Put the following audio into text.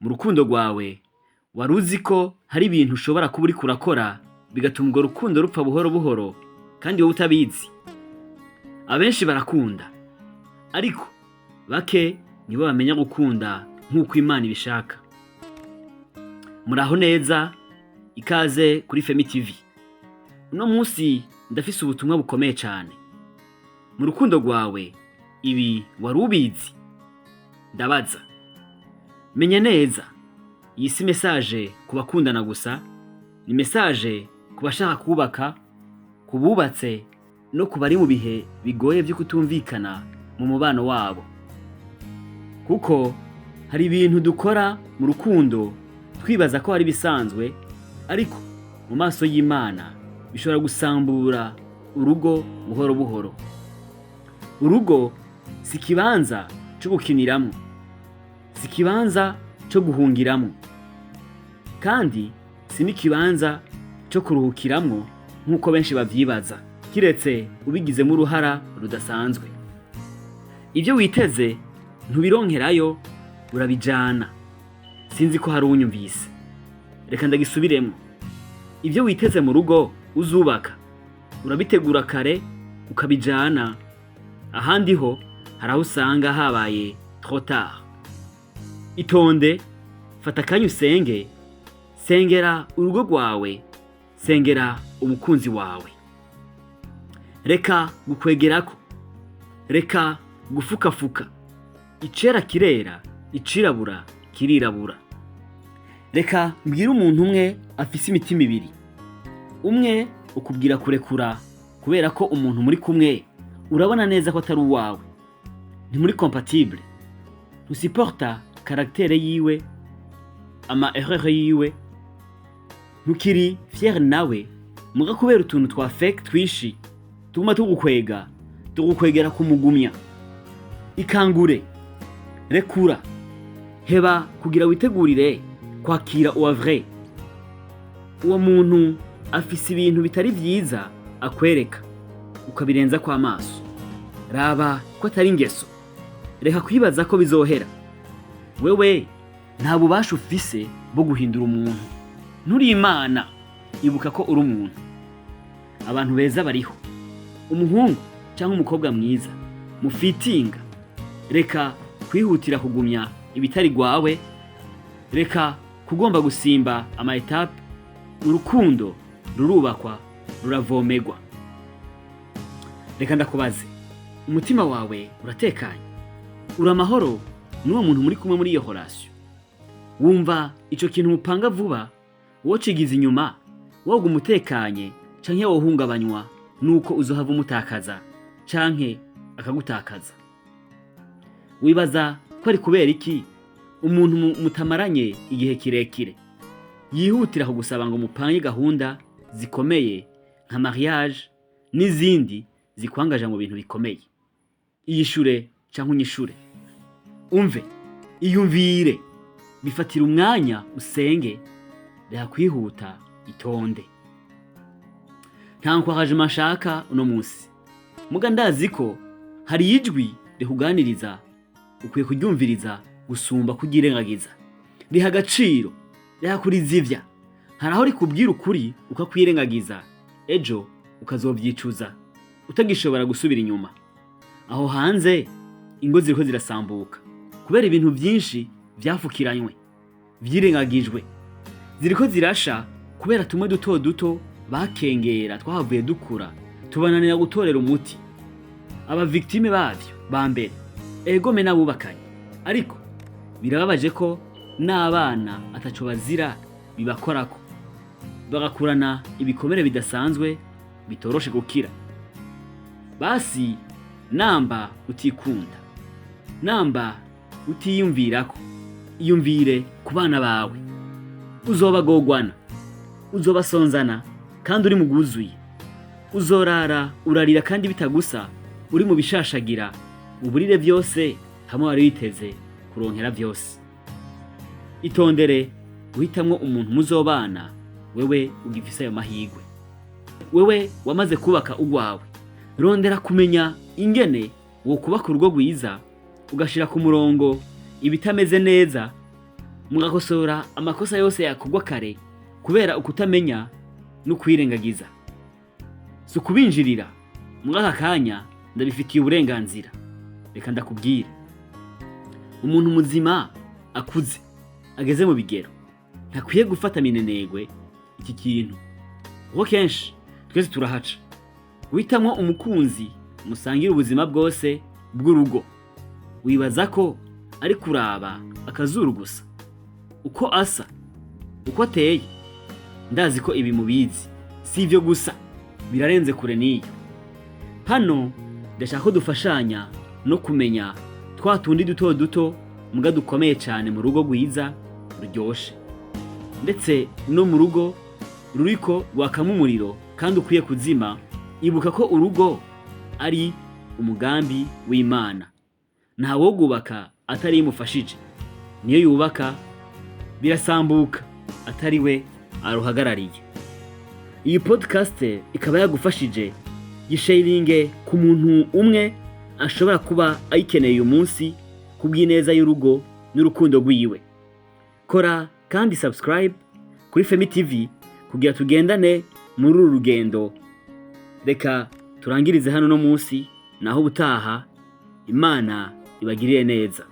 Mu rukundo rwawe, wari uzi ko hari ibintu ushobora kuba uriko urakora bigatuma urwo rukundo rupfa buhoro buhoro kandi wowe utabizi? Abenshi barakunda, ariko bake nibo bamenya gukunda nk'uko Imana ibishaka. Muraho neza, ikaze kuri Femi TV. Uno munsi ndafise ubutumwa bukomeye cane. Mu rukundo rwawe, ibi wari ubizi? Ndabaza. Menya neza, iyi si message ku bakundana gusa, ni message ku bashaka kubaka, ku bubatse no ku bari mu bihe bigoye vyo kutumvikana mu mubano wabo. Kuko hari ibintu dukora mu rukundo twibaza ko ari bisanzwe, ariko mu maso y'Imana bishobora gusambura urugo buhoro buhoro. Urugo si ikibanza co gukiniramwo, si ikibanza co guhungiramwo, kandi si n'ikibanza co kuruhukiramwo nk'uko benshi bavyibaza, kiretse ubigizemwo uruhara rudasanzwe. Ivyo witeze ntubironkerayo, urabijana. Sinzi ko hari uwunyumvise. Reka ndagisubiremwo. Ivyo witeze mu rugo uzubaka, urabitegura kare ukabijana. Ahandi ho hari aho usanga habaye trop tard. Itonde, fata akanya usenge, sengera urugo rwawe, sengera umukunzi wawe. Reka gukwegerako, reka gufukafuka. Icera kirera, icirabura kirirabura. Reka mbwire umuntu umwe afise imitima ibiri. Umwe ukubwira kurekura kubera ko umuntu muri kumwe urabona neza ko atari uwawe, ntimuri compatible, ntusupporta caractère yiwe, ama erreur yiwe, ntukiri fier nawe, muga kubera utuntu twa fake twishi tuguma tugukwega, tugukwegera kumugumya. Ikangure, rekura, heba kugira witegurire kwakira uwa vrai. Uwo muntu afise ibintu bitari vyiza akwereka, ukabirenza kw'amaso. Raba ko atari ingeso, reka kwibaza ko bizohera. Wewe nta bubasha ufise bwo guhindura umuntu, nturi Imana. Ibuka ko uri umuntu. Abantu beza bariho, umuhungu cyangwa umukobwa mwiza mufitinga. Reka kwihutira kugumya ibitari gwawe, reka kugomba gusimba ama étapes. Urukundo rurubakwa, ruravomegwa. Reka ndakubaze, umutima wawe uratekanye, uri amahoro n'uwo muntu muri kumwe muri iyo relation? Wumva ico kintu mupanga vuba wocigiza inyuma, woga umutekanye, canke wohungabanywa nuko uzohava umutakaza canke akagutakaza? Wibaza ko ari kubera iki umuntu mutamaranye igihe kirekire yihutira kugusaba ngo mupange gahunda zikomeye nka mariage n'izindi zikwangaja mu bintu bikomeye? Iyishure canke unyishure. Umve, iyumvire, bifatira umwanya usenge, reka kwihuta, itonde. Nta encouragement nshaka uno munsi, muga ndazi ko hari ijwi rikuganiriza, ukwiye kuryumviriza gusumba kuryirengagiza. Riha agaciro, reka kurizivya. Hari aho rikubwira ukuri ukakwirengagiza, ejo ukazovyicuza utagishobora gusubira inyuma. Aho hanze ingo ziriko zirasambuka kubera ibintu vyinshi vyafukiranywe, vyirengagijwe. Ziriko zirasha kubera tumwe duto duto bakengera twahavuye dukura, tubananira gutorera umuti. Aba victime bavyo ba mbere egome n'abubakanye, ariko birababaje ko n'abana ataco bazira bibakorako, bagakurana ibikomere bidasanzwe bitoroshe gukira. Basi namba utikunda, namba utiyumvirako, iyumvire ku bana bawe. Uzobagogwana, uzobasonzana kandi uri mu bwuzuye, uzorara urarira kandi bitagusa, uri mu bishashagira uburire byose hamwe wari witeze kuronkera byose. Itondere guhitamwo umuntu muzobana wewe ugifise ayo mahirwe. Wewe wamaze kubaka ugwawe, rondera kumenya ingene wokubaka urugo rwiza, ugashira ku murongo ibitameze neza. Mugakosora amakosa yose yakogwa kare kubera ukutamenya no kwirengagiza. Si ukubinjirira, muri aka kanya ndabifitiye uburenganzira. Reka ndakubwire, umuntu muzima akuze ageze mu bigero ntakwiye gufata minenegwe iki kintu, kuko kenshi twese turahaca. Guhitamwo umukunzi musangira ubuzima bwose bw'urugo, wibaza ko ari kuraba akazuru gusa, uko asa, uko ateye. Ndazi ko ibi mubizi, si ivyo gusa, birarenze kure n'iyo. Hano ndashaka ko dufashanya no kumenya twa tundi duto duto muga dukomeye cyane mu rugo rwiza ruryoshe, ndetse no mu rugo ruriko rwakamo umuriro kandi ukwiye kuzima. Ibuka ko urugo ari umugambi w'Imana, ntawogubaka atari imufashije, niyo yubaka birasambuka atari we aruhagarariye. Iyi podcast ikaba yagufashije, gisharinge ku muntu umwe ashobora kuba ayikeneye uyu munsi kubw'ineza y'urugo n'urukundo rwiwe. Kora kandi subscribe kuri Femi TV kugira tugendane muri uru rugendo. Reka turangirize hano no munsi, naho ubutaha. Imana ibagirire neza.